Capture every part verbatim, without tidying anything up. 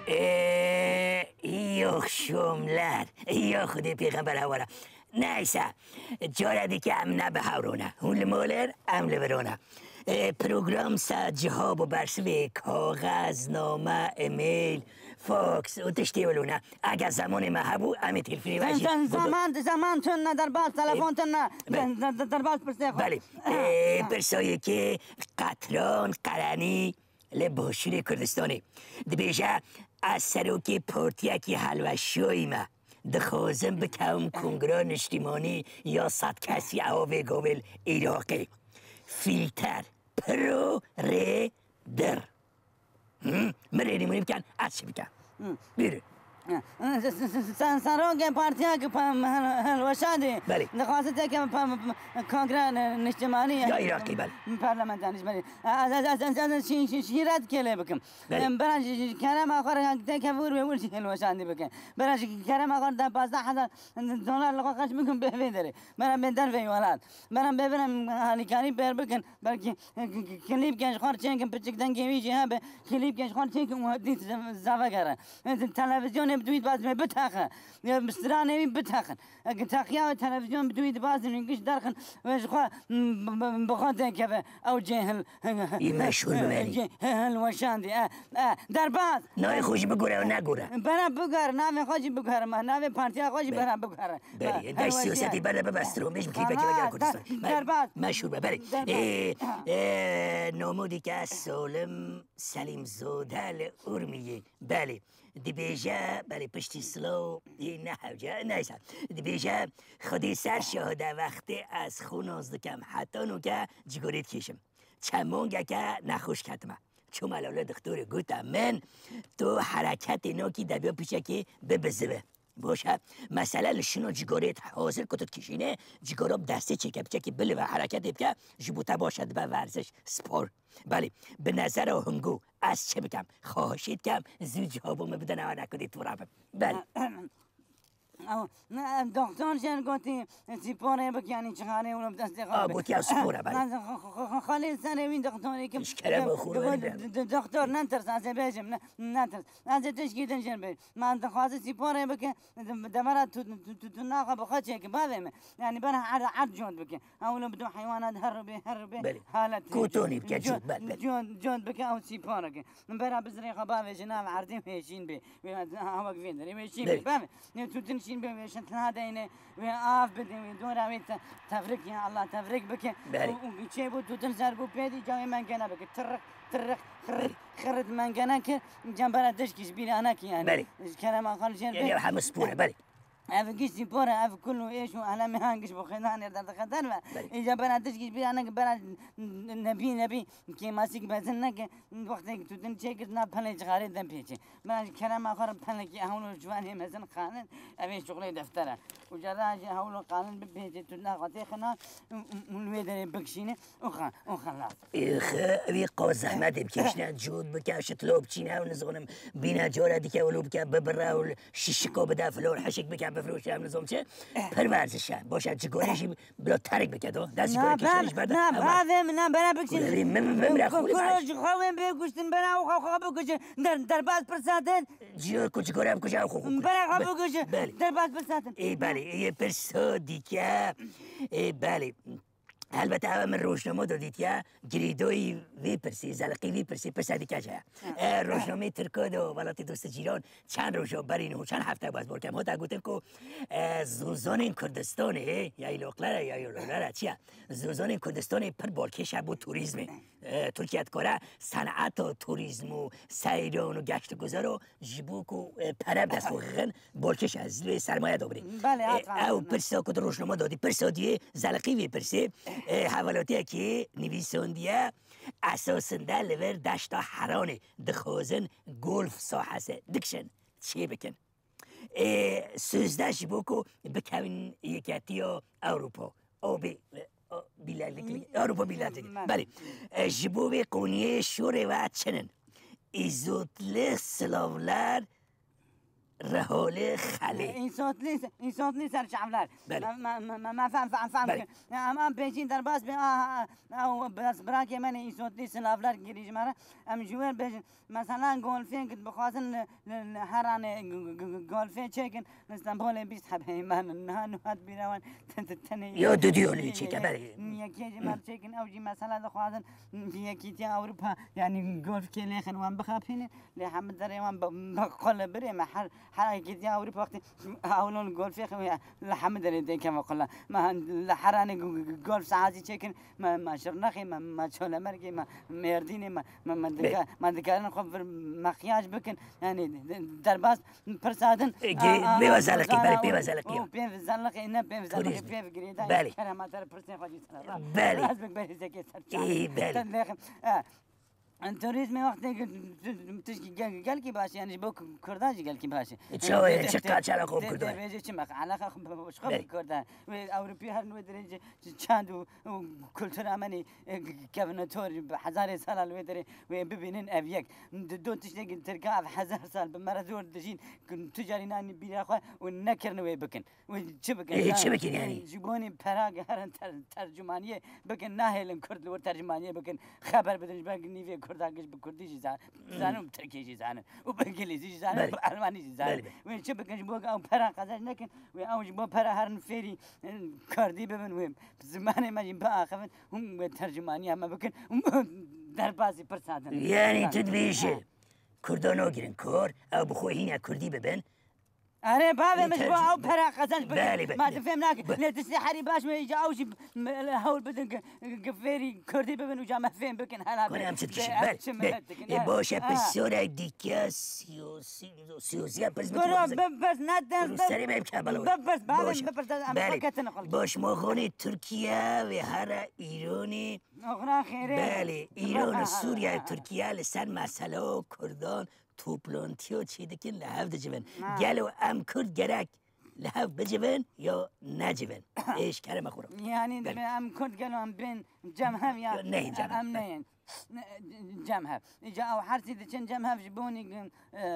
Ê, yox şomler, ya Xwedê pêxember hewara. Neyse, cara dike em ne bi hewrone. Hûn li mal in, em li vir in. Ê, program ser cihab û bersivê kaxez, name, email, fax û tiştê wilo ne. Eger zemanê me hebû, em ê telefînê ve jî Zem-, zem-, bidu- zeman, zeman tune, derbas, telefon tune. Belê. De-, de-, de-, derbas pirsê xwe. Belê. Ê, pirsa yekê qetran, qerenî, li Başûrê Kurdistanê. Dibêje, ez serokê partiyekî helweşiyayî me. Dixwazim bikevim kongra niştîmanî ya sed kesî ewa vê gavê li Iraqê. Fîlter, piro, rê, dir. Hı? Min rênîmûnî bikin, ez çi bikim? Hı. Buyurun. Sen serokê partiya ki pa-, hel-, helweşandî. Belê. Dixwaze teke pa-, pa-, kongra ne-, niştimanî. Ya Iraqî, belê. Parlamenter niştimanî. Ez, ez, ez, ez, ez şî-, şî-, şîret kêlê bikim. Belê. Em, bera ji, ji kerema xwe re teke vur ve vur jî helweşandî bikin. Bera ji kerema xwe re de pazdeh hezar dolar li xwe xerc bikin bê vê derê. Bera bê derveyî welat. Bera bê bira alîkarî pêr bikin. Belkî, e, k-, k-, klîpke ji xwe çêkin, piçik dengê wî jî hebe, klîpke ji xwe çêkin û dît ze-, zave kere. E, te-, televîzyonê bi dûî dibazin, bitexe. E, bi stranê wî bitexin. E, texiya ve televîzyon bi dûî dibazin, giş derxin, ve ji xwe, m, b-, b-, bi xwe têkeve. Ew cêhil. Î meşhûr bimênî. Cêhil weşandî. E, e, derbas. Navê xwe jî bigore û negore. Bera bigore, navê xwe jî bigore, ma navê partiya xwe jî Be-, bera bigore. Belê, Ha, dest her siyasetî weşiye. Berde bibe strom, bêjim klîpekî Tamam, veke Kurdistan. der-, Belê, derbas. Meşhûr be, belê. Derbas. Ê, ê, namo dike Solim Selîmzode li Urmiyê. Belê. Dibêje, belê, piştî silav yê ne hewce, neyse. Dibêje, Xwedê ser şahide wextê ez xwe nas dikem, heta noke cigorê dikêşim. Çend mangeke nexweş ketime. Çûme lawlê dixtorê gote min, tu hereketê nakî debiya pîçekê bibizive. Baş e, mesele li şino cigorê hazir ku tu dikişîne, cigora bi destê çêke, pîçekê bilive, hereketê bike, ji bo te baş e, dibe werziş, spor. Belê, bi nezera hingû ez çi bikem? Xahişî dikem, zû cihabo min bidin, ew nekudî tûra bim. Belê. Ew, ne, doktor jê gotî, sporê bike, yanî çixanê wilo bi destê xwe A, bike. Gotiya spor e, belê. Lan, xwe, xwe, xwe, xwe lê serê wî doktorê kim. Ji kerema Xwedê Dixwe, wele. D-, d-, doktor, netirs, ez ê bêjim, ne, netirs. Ez ê tişkî din jê bêjim. Man dixwaze sporê bike, devera tu, tu, tu, tu naxwe bi xwe çêke, bavê min. Yanî bera erd, erd cot bike. Ew li bi du heywana de her rû bê, her rû bê Belê. halet Kotonî bike, Cot, cot, belê, belê. cot, cot bike, ew sîpar bike. Min bera bizirê xwe bavêje nav erdê wê şîn bê. Wê awak vê derê wê şîn Belê. bê. Bavê. Nê tutin şîn bê, wê şin tila deyne, wê av bidin, wê dora wê te-, tevrik ya Allah tevrik bike. Belê. Û, û çê bû tutin ser bû pêdî cawê mengene bike. Tırrık, tırrık, xırıt, Belê. xırıt mengene kir. Cembera dişkî ji bîra nekî yani. Belê. Ji kerema xwe li jêr Yanî bê. ew hemû spor e, belê. Ev giştî por e, ev kul û êş û elemê han giş bi xêdanê derdixeter ve. Belê. Îca bera tişkî ji bîra neke, bera nebî, nebî kêmasîk mezin neke, wextê tu din çêkir, na pelê cixarê dem pêçe. Bera ji kerema xwe re pelekî hewlo ciwanê mezin xanin, ev ê şuxlê defter e. Û cara jî hewlo qalin bipêçe, tu naxwe têxina û, û, û li wê derê bikişîne. Oxa, oxa la. Êxe, wî qas zehmetê bikêşne, cût bike, şitlo biçîne, ew nizanim, bîne cara dike, wilo bike, bibire, û şişiko bide, flor, hişik bike, bifroşe, ew nizam çi? Pir werziş e. Baş e, cigorê jî bila terik bike do. Dest Na, cigorê kişanî ji ber de. na, Ew bavê min, na, bera bikişin. Kurê min, min, min, Ku-, kurê kuro ji xwe wên bê kuştin, bera xwe, xwe bikişin. Der-, derbas pirsatin. Ciyo ku cigorê bikuje, ew xwe, xwe kuje. Bera xwe Be-, bikişin. belê. Derbas pirsatin. Ê, belê, ê, pirsa dike. Ê, belê. Helbete ev min rojname de dîtiye, girêdayî vê pirsê, zeliqî vê pirsê, pirsa dike jî heye. E, rojnameyê Tirka de, Welatê Dost û Cîran, çend roja berî niho, çend hefte bes borkem, hate gotin ku, e, zozanên Kurdistanê, ya îloqlere, ya îloqlere, çi ye? Zozanên Kurdistanê pir balkêş e bo turîzmê. E, Tirkiye dikare seneta turîzm û seyran û geşt û guzaro ji bo ku, e, pere bi dest xwe xixin, bolkêş e, ez li wê sermaye dobirî. Belê, E, hat ew hatî. pirsa ku di rojname de dî, pirsa diyê, zeliqî vê pirsê, e, hevalotiyekê nivîsandiye, esasinde li vir deşta Heranê dixwazin golf sahese dikişin, çê bikin. Ê, sözde ji bo ku bikevin Yeketiya Ewropa. O bi, o, Birliklik, Ewropa Birliklik. Belê. E, ji bo vê qoniyê şûrê we çin in. Îzotli, Slavler, Reholê, Xelê. Însotli, însotli ser çavler. Belê. Me, me, me, me, me fem, fem, fem Belê. kir. Ya, em, em pêşî derbas be, a, a, a, o bes, birakê me ne însotli, Slavler girî ji me re. Em ji wer bêjin. Mesela golfê ku dixwazin li, li, li heranê g-, g-, g-, golfê çêkin, li Stenbolê bîst heb heyman in. Niha niha dibîre wan te-, te-, tenê Yo, dudu yolî çêke, belê. Yekê ji me çêkin, ew jî mesela dixwazin Yekîtiya Ewropa, yanî golf kê lêxin wan bixapînin, lê hemî derê wan bi, bi qol birê me her, her Yekîtiya Ewropa wextê ewlon golfê xwe li hemî derê têkeve qula. Me li heranê g-, g-, g-, golf sahasî çêkin, me, me Şirnexê, me, me Çolemergê, me Mêrdînê, me, me, me Bê. dika-, me dikarin xwe vir mekyaj bikin. Yanî de-, derbas pirsa din. E, ge-, A, a, pê a, wezeliqî, a, belê, a, pê wezeliqî o ya. Pê wezeliqî, ne pê wezeliqî, Turizm. Pê vigirî, Belê. Kerema te re pirsên xwe jî ser. Belê. Ez bik berî zekê ser çar. Ê, belê. Ten lêxim. E, Turizmê wextê tu, tu, tişkî gel-, gelkî baş e, yanî ji bo ku-, Kurdan jî gelkî baş e. E, çawa ye, Te-, çi te-, ka-, çawa te-, xwe te-, Kurdan? Te bêje çi me, eleqa xwe bi, bi xwe Belê. bi Kurdan. Wê Ewropî her wê derê çand û, û kultura me nê, e, kevine tor, bi hezarê sala li wê derê wê bibînin ev yek. Di do tiştekî Tirka ev hezar sal bi me re zor dijîn, tu carî nanî bîra xwe û nekirin wê bikin. Wê çi bikin? Ê, çi bikin yanî? Ji bo nî pera geherin ter-, tercûmaniyê bikin, nahêlin Kurd li wir tercûmaniyê bikin, xeber bidin ji ber nîvê Kurda giş bi Kurdî jî za-, zanin, bi Tirkî jî zanin û bi Îngilîzî jî zanin, Belê. bi Elmanî jî zanin. Belê, belê. Wê çi bikin ji bo ew pera qezenc nekin, wê ew ji bo pera herin fêrî, e, Kurdî bibin, wê zimanê me jî biaxivin, hûn wê tercûmaniya me bikin, hûn derbasî pirsa din. Yanî tu dibêjî, Ha. Kurda nagirin kar, ew bi xwe hîne Kurdî bibin, Erê bavê min ji bo Tercih-, ew pera qezenc bikin. Belê, belê. Ma tu fêm nakin. Be- Lê tiştê herî baş me îca ew jî me-, hewl bidin ki, ki fêrî Kurdî bibin û ca me fêm bikin hela Konê bê. em çi dikişin? Bê, Belê, em çi belê. me dikin? Ê, Ha, boş e, ha. Pisorek dike siyosî, siyosiye pirs Goro, bikin. Bipirse, ne ters, Goro, serê me bike balo. Bipirse, bavê Boş e. min bipirse, em Belê. xwe ketin xwe. Boş moxonê Tirkiye ve hera Îronî. Oxra xêrê. Belê, Îron, Sûriye, Tirkiye li ser mesela Kurdan toplantiyo çêdikin li hev dicivin. Ha. Gelo em Kurd gerek li hev bicivin ya necivin? Ê, ji kerema xwe re. Yanî Belê. Em Kurd gelo em bên cem hev ya Yo, neyên cem hev. Em neyên. Ne, cem hev. Îca ew hersî diçin cem hev ji bo nî, e,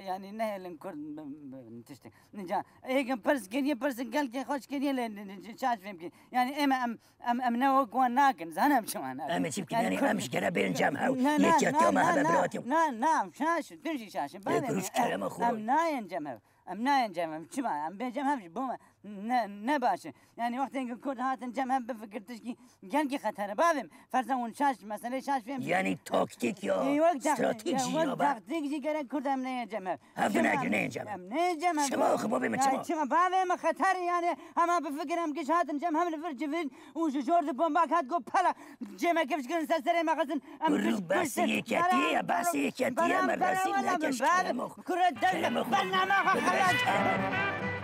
yanî nehêlin Kurd bi, bi, tiştek. Îca êkin pirs kiriye, pirs gelkê xweş kiriye lê şaş fêm kiriye. Yanî ême em Em, em ne wek wan nakin, zanim çima nakin. Em ê çi bikin? Yanî Yanî Kurd em ji gere bên cem hew, Ne, ne, yekîtiya ne, me ne, hebe ne, biratî. ne, ne, şaş, tu jî şaş. Bê Bavê Kurd min, kerema xwe. Em nayên cem hev. Em nayên cem hev. Çima? Em bê cem hev ji bo me ne, ne baş e. Yanî wextê ku Kurd hatin cem hev bifikir tişkî gelkî xeter e. Bavê min, ferza hûn şaş, meselê şaş fêm. Yanî taktîk ya Ê, wek taktîk, stratejî ya, ya wek be. taktîk jî gerek Kurd em neyên cem hev. Hev Çima? nayên cem hev. Em neyên cem hev. Çima xwe bavê min Ya çima? çima? Bavê min xeter e yanî. Hema bifikir em giş hatin cem hev li vir civin. Û ji jor di bombak hat got pela cê me kifş kirin ser serê me xistin. Em Gurru kişt behsê kuştin. Yeketiyê ye, behsê Yeketiyê ye, me rezîl nekeş, kerema xwe. Kure der me, bername xwe xelas kir.